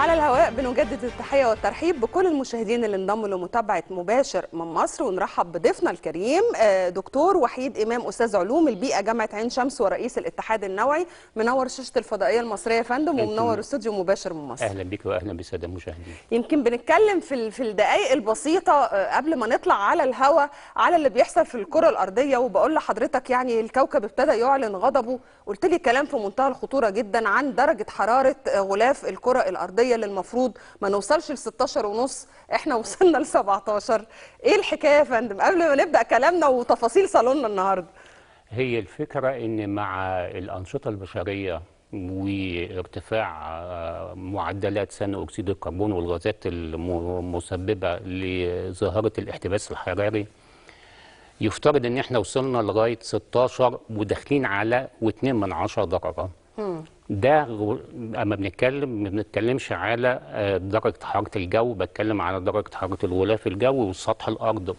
على الهواء بنجدد التحية والترحيب بكل المشاهدين اللي انضموا لمتابعة مباشر من مصر، ونرحب بضيفنا الكريم دكتور وحيد إمام، أستاذ علوم البيئة جامعة عين شمس ورئيس الاتحاد النوعي. منور شاشة الفضائية المصرية يا فندم، ومنور استوديو مباشر من مصر. أهلا بك وأهلا بالسادة المشاهدين. يمكن بنتكلم في الدقائق البسيطة قبل ما نطلع على الهواء على اللي بيحصل في الكرة الأرضية، وبقول لحضرتك يعني الكوكب ابتدى يعلن غضبه. قلت لي كلام في منتهى الخطورة جدا عن درجة حرارة غلاف الكرة الأرضية اللي المفروض ما نوصلش ل 16.5، احنا وصلنا ل 17. ايه الحكاية يا فندم قبل ما نبدأ كلامنا وتفاصيل صالوننا النهارده؟ هي الفكرة ان مع الأنشطة البشرية وارتفاع معدلات ثاني أكسيد الكربون والغازات المسببة لظاهرة الاحتباس الحراري، يفترض ان احنا وصلنا لغاية 16 وداخلين على 2.2 درجة. ده اما بنتكلم ما بنتكلمش على درجة حرارة الجو، بتكلم على درجة حرارة الغلاف الجوي وسطح الأرض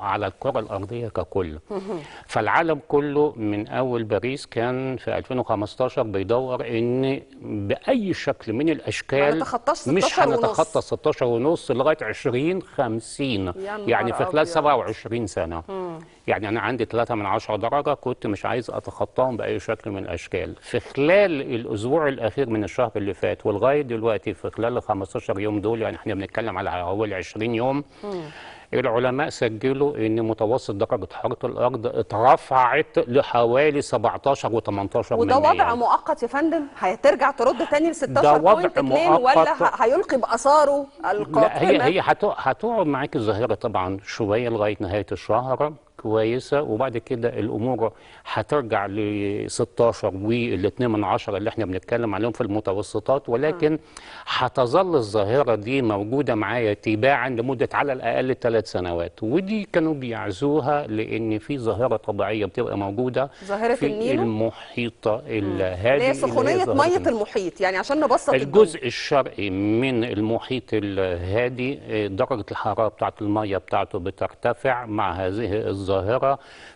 على الكرة الأرضية ككل. فالعالم كله من أول باريس كان في 2015 بيدور إن بأي شكل من الأشكال مش هنتخطى 16.5 لغاية 2050، يعني في خلال 27 سنة. يعني أنا عندي 3.1 درجة كنت مش عايز أتخطاهم بأي شكل من الأشكال. في خلال الأسبوع الأخير من الشهر اللي فات ولغاية دلوقتي في خلال 15 يوم دول، يعني احنا بنتكلم على أول 20 يوم، العلماء سجلوا إن متوسط درجة حرارة الأرض اترفعت لحوالي 17 و18. وده وضع مؤقت يا فندم؟ هترجع ترد تاني ل 16.2 ولا هيلقي بآثاره القاتلة؟ لا، هي هتقعد معاك الظاهرة طبعا شوية لغاية نهاية الشهر كويسة، وبعد كده الأمور هترجع ل 16 و2.2 اللي احنا بنتكلم عليهم في المتوسطات، ولكن هتظل الظاهرة دي موجودة معايا تباعا لمدة على الأقل 3 سنوات. ودي كانوا بيعزوها لأن في ظاهرة طبيعية بتبقى موجودة، ظاهرة في النيلو؟ المحيط الهادي اللي هي سخونية مية المحيط. يعني عشان نبسط الجزء الشرقي من المحيط الهادي درجة الحرارة بتاعت المية بتاعته بترتفع مع هذه الظاهرة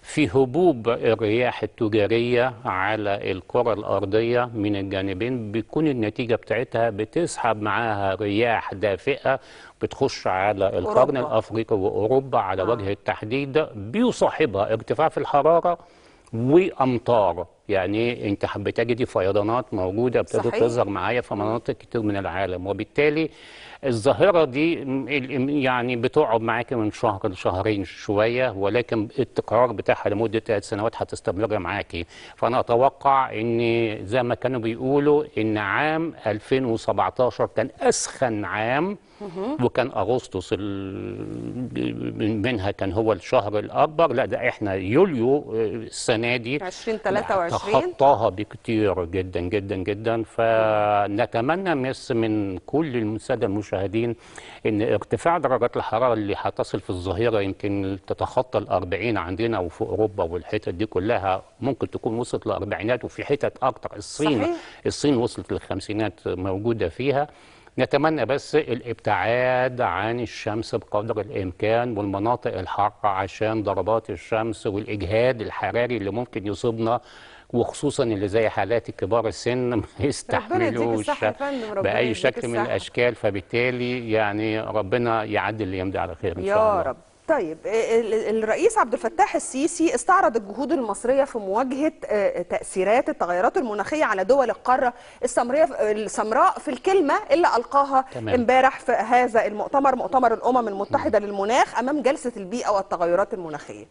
في هبوب الرياح التجارية على الكرة الأرضية من الجانبين، بيكون النتيجة بتاعتها بتسحب معاها رياح دافئة بتخش على القرن الأفريقي وأوروبا على وجه التحديد، بيصاحبها ارتفاع في الحرارة وأمطار. يعني انت بتجدي فيضانات موجودة ابتدت تظهر معايا في مناطق كتير من العالم، وبالتالي الظاهرة دي يعني بتقعد معاك من شهر لشهرين شوية، ولكن التكرار بتاعها لمدة 3 سنوات هتستمر معاكي. فأنا أتوقع إن زي ما كانوا بيقولوا إن عام 2017 كان أسخن عام، وكان أغسطس منها كان هو الشهر الأكبر. لا، ده إحنا يوليو السنة دي 2023 تخطاها بكتير جدا جدا جدا. فنتمنى من كل السادة المشاهدين ان ارتفاع درجات الحرارة اللي هتصل في الظهيرة يمكن تتخطى 40 عندنا وفي اوروبا والحتت دي كلها ممكن تكون وصلت للاربعينات، وفي حتت اكتر الصين. صحيح. الصين وصلت للخمسينات موجودة فيها. نتمنى بس الابتعاد عن الشمس بقدر الإمكان والمناطق الحارة عشان ضربات الشمس والإجهاد الحراري اللي ممكن يصيبنا، وخصوصا اللي زي حالات كبار السن ما يستحملوش بأي شكل من الأشكال. فبالتالي يعني ربنا يعدي الأيام دي على خير إن شاء الله يا رب. طيب، الرئيس عبد الفتاح السيسي استعرض الجهود المصرية في مواجهة تأثيرات التغيرات المناخية على دول القارة السمراء في الكلمة اللي ألقاها امبارح في هذا المؤتمر، مؤتمر الأمم المتحدة للمناخ، أمام جلسة البيئة والتغيرات المناخية.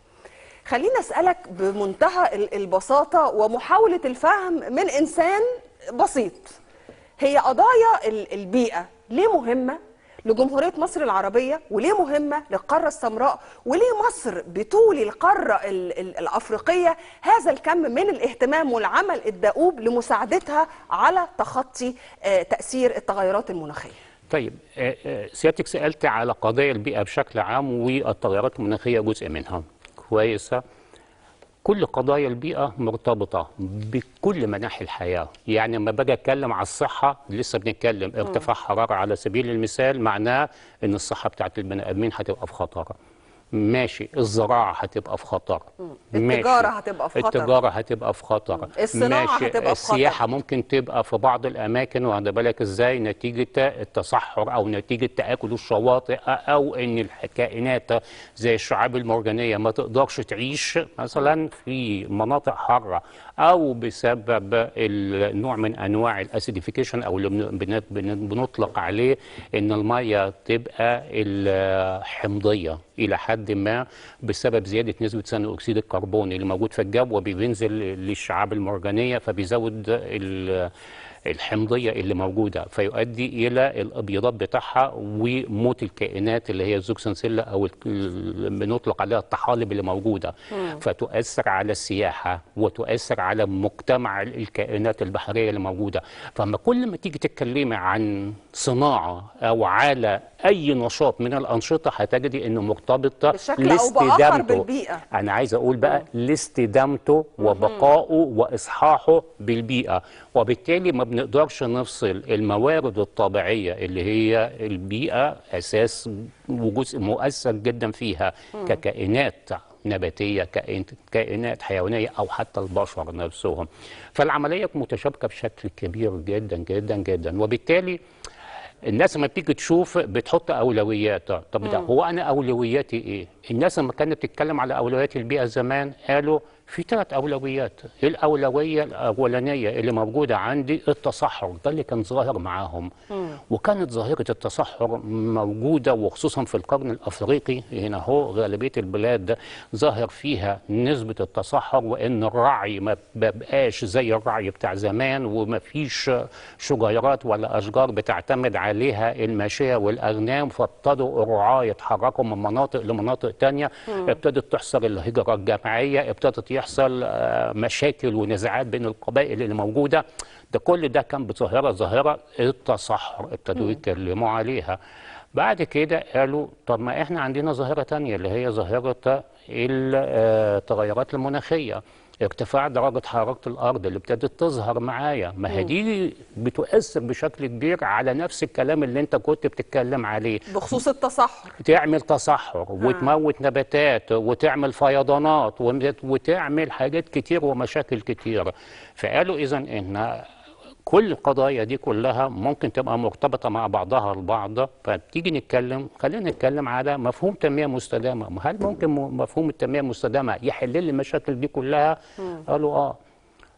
خلينا أسألك بمنتهى البساطة ومحاولة الفهم من إنسان بسيط، هي قضايا البيئة ليه مهمة لجمهورية مصر العربية، وليه مهمة للقارة السمراء، وليه مصر بتولي القارة الأفريقية هذا الكم من الاهتمام والعمل الدؤوب لمساعدتها على تخطي تأثير التغيرات المناخية؟ طيب، سيادتك سألت على قضايا البيئة بشكل عام والتغيرات المناخية جزء منها. كويسة. كل قضايا البيئة مرتبطة بكل مناحي الحياة. يعني لما باجي أتكلم على الصحة لسه بنتكلم ارتفاع حرارة على سبيل المثال، معناه إن الصحة بتاعت البني آدمين هتبقى في خطر. ماشي. الزراعة هتبقى في خطر، التجارة هتبقى في خطر، التجارة هتبقى في خطر، الصناعة ماشي. هتبقى في خطر، السياحة ممكن تبقى في بعض الأماكن، واخد بالك إزاي، نتيجة التصحر أو نتيجة تآكل الشواطئ، أو إن الكائنات زي الشعاب المرجانية ما تقدرش تعيش مثلا في مناطق حارة، أو بسبب النوع من أنواع ال acidification، أو اللي بنطلق عليه إن المية تبقى الحمضية إلى حد ما بسبب زيادة نسبة ثاني أكسيد الكربون اللي موجود في الجو، وبينزل للشعاب المرجانية فبيزود الحمضية اللي موجودة، فيؤدي إلى الابيضات بتاعها وموت الكائنات اللي هي ال zooxanthellae، أو بنطلق عليها الطحالب اللي موجودة. فتؤثر على السياحة وتؤثر على مجتمع الكائنات البحرية اللي موجودة. فما كل ما تيجي تتكلمي عن صناعة أو على أي نشاط من الأنشطة هتجدي إنه مرتبط بشكل أو بآخر بالبيئة. أنا عايز أقول بقى لاستدامته وبقائه وإصحاحه بالبيئة، وبالتالي ما بنقدرش نفصل الموارد الطبيعية اللي هي البيئة أساس وجزء مؤثر جدا فيها ككائنات نباتية، كائنات حيوانية، أو حتى البشر نفسهم. فالعملية متشابكة بشكل كبير جدا جدا جدا، وبالتالي الناس لما بتيجي تشوف بتحط اولويات. طب ده هو انا اولوياتي ايه؟ الناس لما كانت بتتكلم على اولويات البيئة زمان قالوا في 3 اولويات. الاولوية الاولانية اللي موجودة عندي التصحر، ده اللي كان ظاهر معاهم. وكانت ظاهره التصحر موجودة، وخصوصا في القرن الافريقي. هنا هو غالبية البلاد ظاهر فيها نسبه التصحر، وان الرعي ما بقاش زي الرعي بتاع زمان، وما فيش شجيرات ولا اشجار بتعتمد عليها الماشية والاغنام، فابتدوا الرعاة يتحركوا من مناطق لمناطق ثانية. ابتدت تحصل الهجرة الجماعية، ابتدت يحصل مشاكل ونزاعات بين القبائل اللي موجودة. ده كل ده كان بظاهره ظاهره التصحر، ابتدوا يتكلموا عليها. بعد كده قالوا طب ما احنا عندنا ظاهره ثانية اللي هي ظاهره التغيرات المناخية، ارتفاع درجة حرارة الأرض اللي ابتدت تظهر معايا. ما هي دي بتؤثر بشكل كبير على نفس الكلام اللي انت كنت بتتكلم عليه بخصوص التصحر. تعمل تصحر وتموت نباتات وتعمل فيضانات وتعمل حاجات كتير ومشاكل كتير. فقالوا إذا إن كل القضايا دي كلها ممكن تبقى مرتبطة مع بعضها البعض. فبتيجي نتكلم، خلينا نتكلم على مفهوم تنمية مستدامة. هل ممكن مفهوم التنمية المستدامة يحل لي المشاكل دي كلها؟ قالوا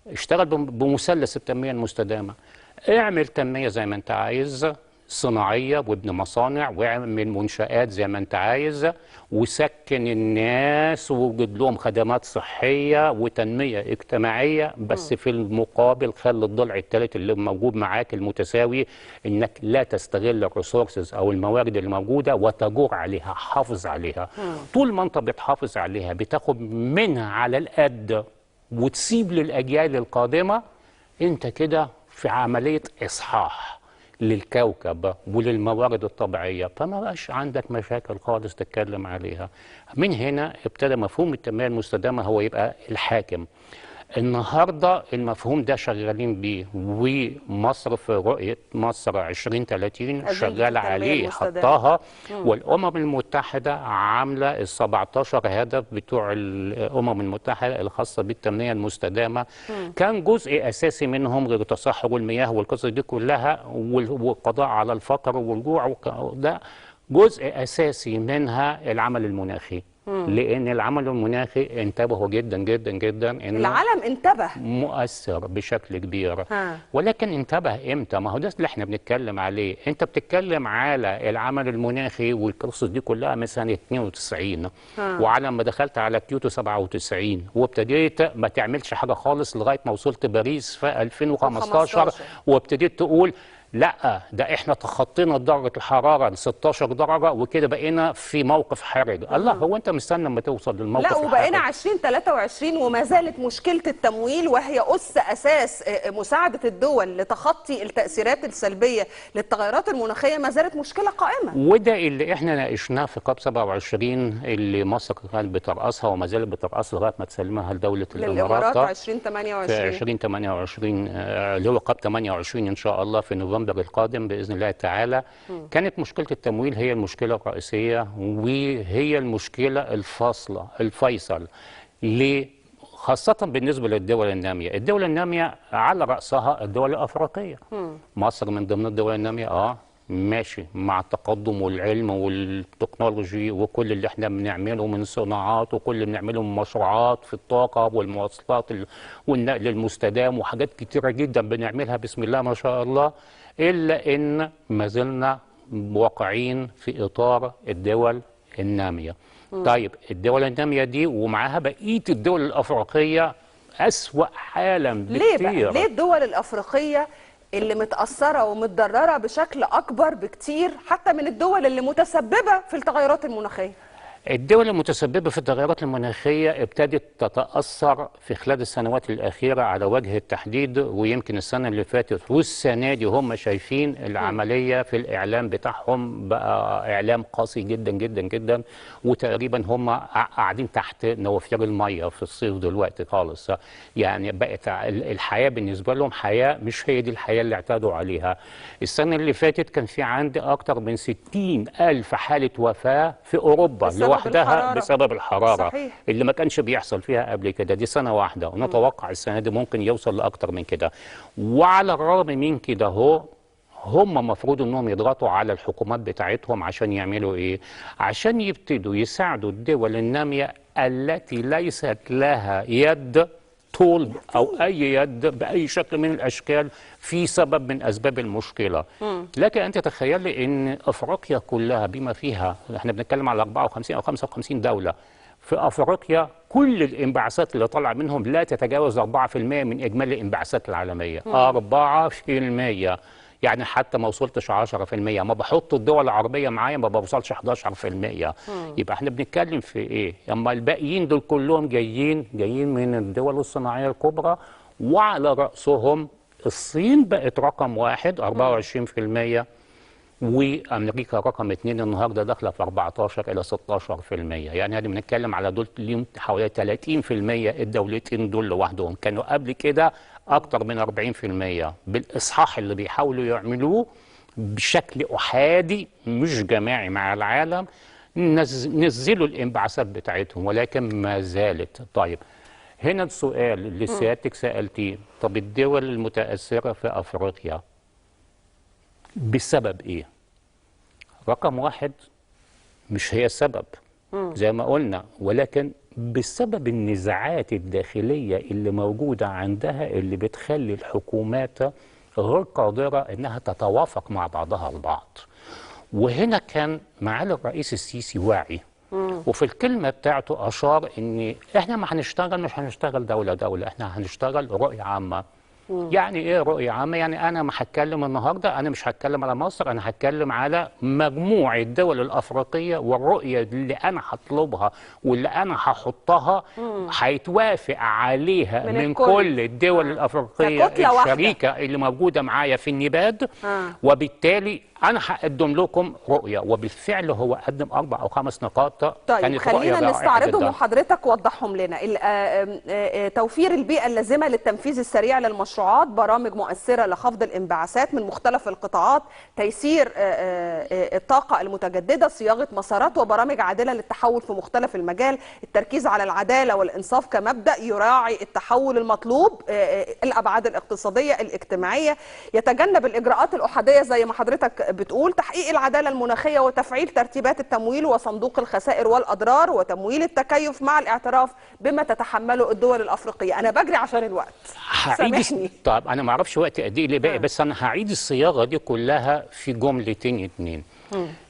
اشتغل بمثلث التنمية المستدامة. اعمل تنمية زي ما انت عايز، صناعية، وابن مصانع، واعمل منشآت زي ما انت عايز، وسكن الناس، ووجد لهم خدمات صحية وتنمية اجتماعية، بس في المقابل خلي الضلع الثالث اللي موجود معاك المتساوي، انك لا تستغل الريسورسز او الموارد اللي موجودة وتجور عليها، حافظ عليها. طول ما انت بتحافظ عليها بتاخد منها على القد وتسيب للأجيال القادمة، انت كده في عملية إصحاح للكوكب وللموارد الطبيعية، فما بقاش عندك مشاكل خالص تتكلم عليها. من هنا ابتدى مفهوم التنمية المستدامة هو يبقى الحاكم. النهارده المفهوم ده شغالين بيه، ومصر في رؤية مصر 2030 شغالة عليه، حطاها. والأمم المتحدة عاملة ال 17 هدف بتوع الأمم المتحدة الخاصة بالتنمية المستدامة. كان جزء أساسي منهم غير تصحر المياه والقصص دي كلها والقضاء على الفقر والجوع، ده جزء أساسي منها العمل المناخي. لأن العمل المناخي انتبهوا جدا جدا جدا إنه العالم انتبه، مؤثر بشكل كبير. ولكن انتبه امتى؟ ما هو ده اللي احنا بنتكلم عليه. انت بتتكلم على العمل المناخي والقصص دي كلها من سنة 92، وعلى ما دخلت على كيوتو 97، وابتديت ما تعملش حاجة خالص لغاية ما وصلت باريس في 2015، وابتديت تقول لا ده احنا تخطينا درجة الحرارة ل 16 درجة وكده بقينا في موقف حرج. الله، هو انت مستني لما توصل للموقف؟ لا، وبقينا 2023 وما زالت مشكلة التمويل، وهي أس أساس مساعدة الدول لتخطي التأثيرات السلبية للتغيرات المناخية، ما زالت مشكلة قائمة. وده اللي احنا ناقشناه في كاب 27 اللي مصر كانت بترأسها وما زالت بترأسها لغاية ما تسلمها لدولة الإمارات 2028 في 2028 اللي هو كاب 28 إن شاء الله في نوفمبر نوفمبر القادم بإذن الله تعالى. كانت مشكلة التمويل هي المشكلة الرئيسية، وهي المشكلة الفاصلة الفيصل ليه؟ خاصة بالنسبة للدول النامية. الدول النامية على رأسها الدول الأفريقية. مصر من ضمن الدول النامية، ماشي مع التقدم والعلم والتكنولوجي وكل اللي احنا بنعمله من صناعات وكل اللي بنعمله من مشروعات في الطاقة والمواصلات والنقل المستدام وحاجات كتيرة جدا بنعملها بسم الله ما شاء الله، إلا إن ما زلنا واقعين في إطار الدول النامية. طيب الدول النامية دي ومعاها بقية الدول الأفريقية أسوأ حالا بكتير. ليه بقى؟ ليه الدول الأفريقية اللي متأثرة ومتضررة بشكل أكبر بكتير حتى من الدول اللي متسببة في التغيرات المناخية؟ الدول المتسببة في التغيرات المناخية ابتدت تتأثر في خلال السنوات الأخيرة على وجه التحديد، ويمكن السنة اللي فاتت والسنة دي هم شايفين العملية في الإعلام بتاعهم بقى إعلام قاسي جدا جدا جدا، وتقريبا هم قاعدين تحت نوافير المية في الصيف دلوقتي خالص. يعني بقت الحياة بالنسبة لهم حياة مش هي دي الحياة اللي اعتادوا عليها. السنة اللي فاتت كان في عندي أكتر من 60,000 حالة وفاة في أوروبا لوحدها بسبب الحرارة. صحيح. اللي ما كانش بيحصل فيها قبل كده. دي سنة واحدة، ونتوقع السنة دي ممكن يوصل لأكتر من كده. وعلى الرغم من كده هم مفروض انهم يضغطوا على الحكومات بتاعتهم عشان يعملوا ايه؟ عشان يبتدوا يساعدوا الدول النامية التي ليست لها يد طول او اي يد باي شكل من الاشكال في سبب من اسباب المشكلة. لكن انت تخيلي ان افريقيا كلها بما فيها، احنا بنتكلم على 54 او 55 دولة في افريقيا، كل الانبعاثات اللي طالعه منهم لا تتجاوز 4% من اجمالي الانبعاثات العالمية. 4%، يعني حتى ما وصلتش 10%. ما بحط الدول العربية معايا ما بوصلش 11%. يبقى احنا بنتكلم في ايه؟ اما الباقيين دول كلهم جايين من الدول الصناعية الكبرى، وعلى رأسهم الصين بقت رقم واحد 24%، وامريكا رقم 2 النهارده داخله في 14 الى 16%. يعني هذه بنتكلم على دول ليهم حوالي 30%. الدولتين دول لوحدهم كانوا قبل كده اكتر من 40%. بالاصحاح اللي بيحاولوا يعملوه بشكل احادي مش جماعي مع العالم، نزلوا الانبعاثات بتاعتهم، ولكن ما زالت. طيب هنا السؤال اللي سيادتك سألتيه، طب الدول المتأثرة في افريقيا بسبب ايه؟ رقم واحد مش هي السبب زي ما قلنا، ولكن بسبب النزاعات الداخلية اللي موجودة عندها، اللي بتخلي الحكومات غير قادرة انها تتوافق مع بعضها البعض. وهنا كان معالي الرئيس السيسي واعي، وفي الكلمة بتاعته أشار ان احنا ما هنشتغل، مش هنشتغل دولة دولة، احنا هنشتغل رؤية عامة. يعني ايه رؤية عامة؟ يعني انا ما هتكلم النهارده، انا مش هتكلم على مصر، انا هتكلم على مجموعة الدول الافريقية، والرؤية اللي انا هطلبها واللي انا هحطها هيتوافق عليها من كل الدول الافريقية الشريكة اللي موجودة معايا في النباد. وبالتالي انا هقدم لكم رؤية، وبالفعل هو قدم 4 أو 5 نقاط. طيب كانت خلينا نستعرضهم وحضرتك وضحهم لنا. توفير البيئة اللازمة للتنفيذ السريع للمشروعات، برامج مؤثرة لخفض الانبعاثات من مختلف القطاعات، تيسير الطاقة المتجددة، صياغة مسارات وبرامج عادلة للتحول في مختلف المجال، التركيز على العدالة والإنصاف كمبدأ يراعي التحول المطلوب، الأبعاد الاقتصادية الاجتماعية، يتجنب الإجراءات الأحادية زي ما حضرتك بتقول، تحقيق العدالة المناخية وتفعيل ترتيبات التمويل وصندوق الخسائر والأضرار وتمويل التكيف مع الاعتراف بما تتحمله الدول الأفريقية. أنا بجري عشان الوقت، سامحني. طب أنا ما أعرفش وقت قد إيه اللي باقي، بس أنا هعيد الصياغة دي كلها في جملتين اتنين.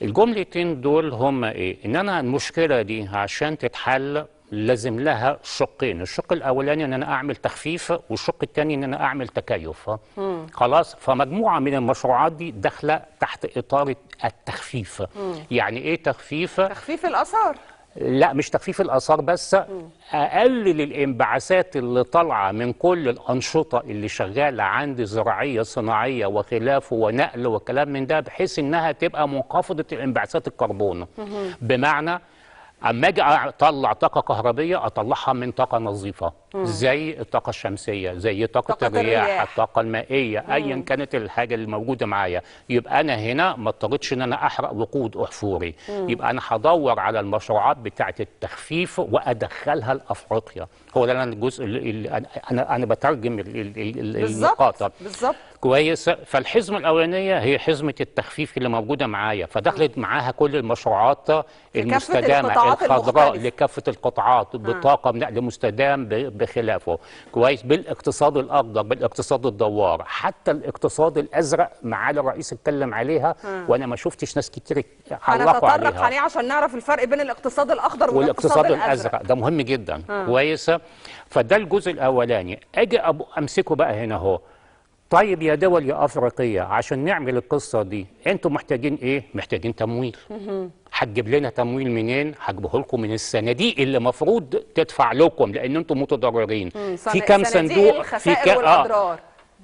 الجملتين دول هما إيه؟ إن أنا المشكلة دي عشان تتحل لازم لها شقين، الشق الاولاني ان انا اعمل تخفيف، والشق الثاني ان انا اعمل تكيف. خلاص، فمجموعه من المشروعات دي داخله تحت اطار التخفيف. يعني ايه تخفيف؟ تخفيف الاثار. لا مش تخفيف الاثار بس، اقلل الانبعاثات اللي طالعه من كل الانشطة اللي شغالة عندي، زراعية صناعية وخلافه ونقل وكلام من ده، بحيث انها تبقى منخفضة الانبعاثات الكربون. بمعنى اما اجي اطلع طاقة كهربيه اطلعها من طاقة نظيفة. زي الطاقة الشمسية، زي طاقة الرياح، الطاقة المائية، ايا كانت الحاجة اللي موجودة معايا. يبقى انا هنا ما اضطريتش ان انا احرق وقود احفوري. يبقى انا هدور على المشروعات بتاعه التخفيف وادخلها لافريقيا. هو ده الجزء اللي انا بترجم النقاط بالظبط. كويس. فالحزمه الاولانية هي حزمه التخفيف اللي موجودة معايا، فدخلت معاها كل المشروعات المستدامة الخضراء لكافة القطاعات، بطاقة نقل مستدام بخلافه. كويس. بالاقتصاد الاخضر، بالاقتصاد الدوار، حتى الاقتصاد الازرق معالي الرئيس اتكلم عليها. وانا ما شفتش ناس كتير علقوا عليها. هنتطرق عليه عشان نعرف الفرق بين الاقتصاد الاخضر والاقتصاد الازرق، ده مهم جدا. كويس. فده الجزء الاولاني. اجي امسكه بقى هنا اهو. طيب يا دول يا افريقية، عشان نعمل القصة دي انتم محتاجين ايه؟ محتاجين تمويل. هتجيب لنا تمويل منين؟ هجيبه لكم من الصناديق اللي المفروض تدفع لكم لان انتم متضررين. في كام صندوق؟ في كام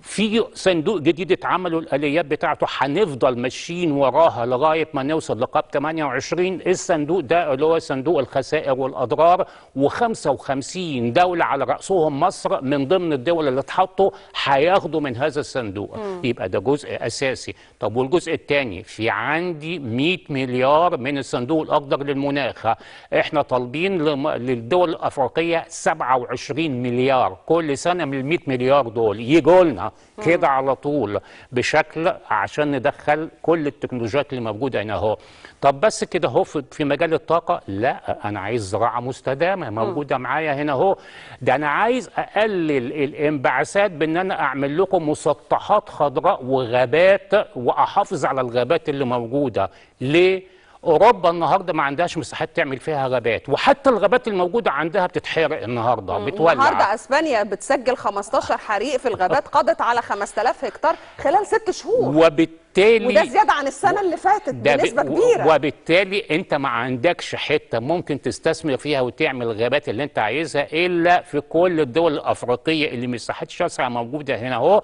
في صندوق جديد اتعملوا الاليات بتاعته، هنفضل ماشيين وراها لغاية ما نوصل لقاب 28. الصندوق ده اللي هو صندوق الخسائر والاضرار، و55 دولة على راسهم مصر من ضمن الدول اللي اتحطوا هياخدوا من هذا الصندوق. يبقى ده جزء اساسي. طب والجزء الثاني، في عندي 100 مليار من الصندوق الاخضر للمناخ، احنا طالبين للدول الافريقية 27 مليار كل سنة. من ال 100 مليار دول يجوا لنا كده على طول بشكل عشان ندخل كل التكنولوجيات اللي موجودة هنا اهو. طب بس كده اهو في مجال الطاقة؟ لا، انا عايز زراعة مستدامة موجودة معايا هنا اهو. ده انا عايز اقلل الانبعاثات بان انا اعمل لكم مسطحات خضراء وغابات واحافظ على الغابات اللي موجودة. ليه؟ اوروبا النهارده ما عندهاش مساحات تعمل فيها غابات، وحتى الغابات الموجودة عندها بتتحرق النهارده، بتولع. النهارده اسبانيا بتسجل 15 حريق في الغابات قضت على 5000 هكتار خلال 6 شهور، وبالتالي وده زيادة عن السنة اللي فاتت بنسبة كبيرة. وبالتالي انت ما عندكش حتة ممكن تستثمر فيها وتعمل الغابات اللي انت عايزها الا في كل الدول الافريقية اللي مساحات شاسعه موجودة هنا اهو.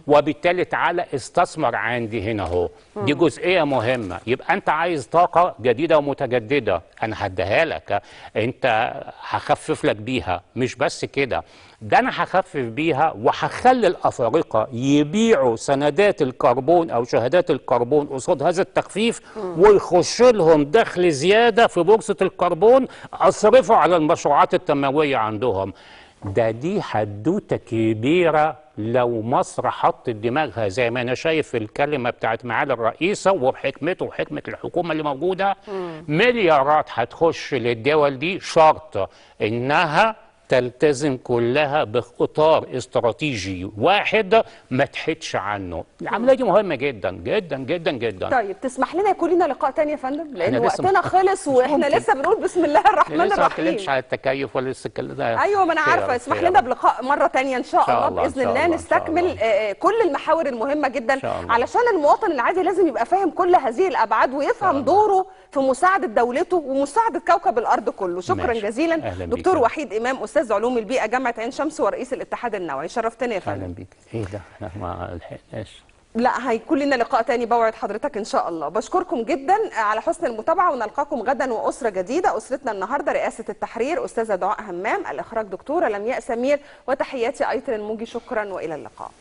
وبالتالي تعالى استثمر عندي هنا اهو. دي جزئية مهمة. يبقى انت عايز طاقة جديدة ومتجدده، انا هديها لك، انت هخفف لك بيها. مش بس كده، ده انا هخفف بيها وهخلي الافارقة يبيعوا سندات الكربون او شهادات الكربون قصاد هذا التخفيف، ويخش لهم دخل زيادة في بورصة الكربون اصرفه على المشروعات التنموية عندهم. ده دي حدوتة كبيرة لو مصر حطت دماغها زي ما انا شايف في الكلمة بتاعت معالي الرئيسة وبحكمته وحكمه الحكومة اللي موجودة. مليارات هتخش للدول دي، شرط انها تلتزم كلها بإطار استراتيجي واحد ما تحدش عنه. العملية دي مهمة جدا جدا جدا جدا. طيب تسمح لنا يكون لنا لقاء تاني يا فندم، لأن وقتنا خلص واحنا لسه بنقول بسم الله الرحمن الرحيم. لسه ما اتكلمتش على التكيف ولا لسه اتكلمنا. ايوه ما انا عارفة. اسمح لنا بلقاء مرة تانية ان شاء الله بإذن الله نستكمل كل المحاور المهمة جدا، علشان المواطن العادي لازم يبقى فاهم كل هذه الأبعاد ويفهم دوره في مساعدة دولته ومساعدة كوكب الأرض كله. شكرا جزيلا دكتور وحيد إمام، أستاذ علوم البيئة جامعة عين شمس ورئيس الاتحاد النوعي. شرفتني يا فندم. أهلا بيك. إيه ده؟ احنا ما لحقناش. لا، هيكون لنا لقاء تاني بوعد حضرتك إن شاء الله. بشكركم جدا على حسن المتابعة، ونلقاكم غدا وأسرة جديدة. أسرتنا النهاردة رئاسة التحرير أستاذة دعاء همام، الإخراج دكتورة لمياء سمير، وتحياتي أيتن الموجي. شكرا وإلى اللقاء.